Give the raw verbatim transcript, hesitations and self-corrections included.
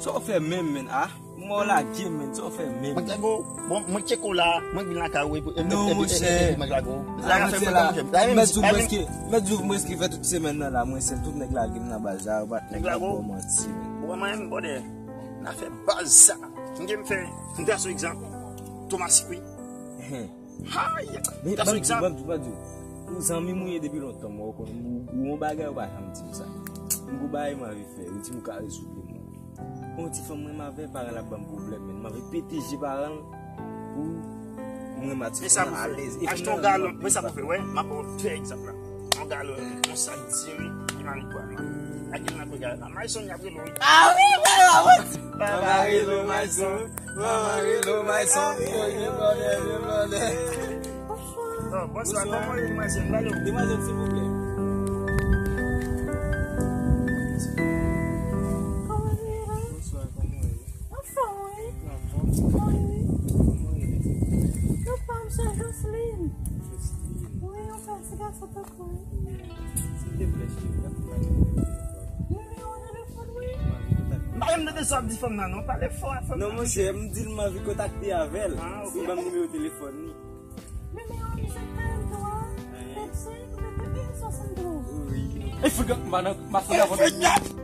Sa w fè menm, menn? Ah, mò lage, menn. Sa w fè menm? Mwen lage w. Bon, mwen tcheke w la. Mwen vin lakay ou epi... Non, monchè. Mwen lage w. Mèt di w mwen eski, mèt di w mwen eski fè tout semèn nan la, mwen sèl tout nèg lage m nan baz la, yo pa nèg la bon manti, menn. Bon, mwen menm, bòdè. Nan fè baz sa. M gen m fè, m ta sou egzanp. Thomas Free. Men ban m di, ban m di, ban m di. Ou zanmi m ou ye depi lontan, mwen ou konnen. M ou yon bagay ou pa janm di m sa. M gon bagay m anvi fè, ou di m ou ka rezoud li mwen. Yon ti fanm mwen m avè, paran l ap ban m pwoblèm, men m anvi pete je paran l pou mwen m ati fanm nan alèz. Achte yon galon, men sa pou fè, wè, m ap ba w de egzanp la. Yon galon, yon sak diri, li mari kwa. Lage l nan pwe galon. Mayson, y ap rele w. Ah wi, wi, wi. Mama rele w, Mayson. Mama rele w, Mayson. Oye, bòdè, bòdè. Oh, bonswa, kòman w ye, demwazèl? Bale w. Demwazèl, silvouplè. Bonswa, kòman w ye? Anfòm, wi. Anfòm? Wi. Kòman w rele? Non pa m, se Joseline. Joseline. Wi, yon fè ti gason tankou w. Silvouplè, cheri, gade pou m ba nimewo telefòn. Nimewo telefòn, wi. M pa janm tande sa w ap di fanm nan, non. Pale fò a fanm nan. Non, monchè, m di l m anvi kontakte avè l. Ah, ok. Pou l ban m nimewo telefòn li. Nimewo m se trannntwa, vennsenk, venteyen, swasanntwa. Wi. E fout, m pa nan, m pa fout avè l.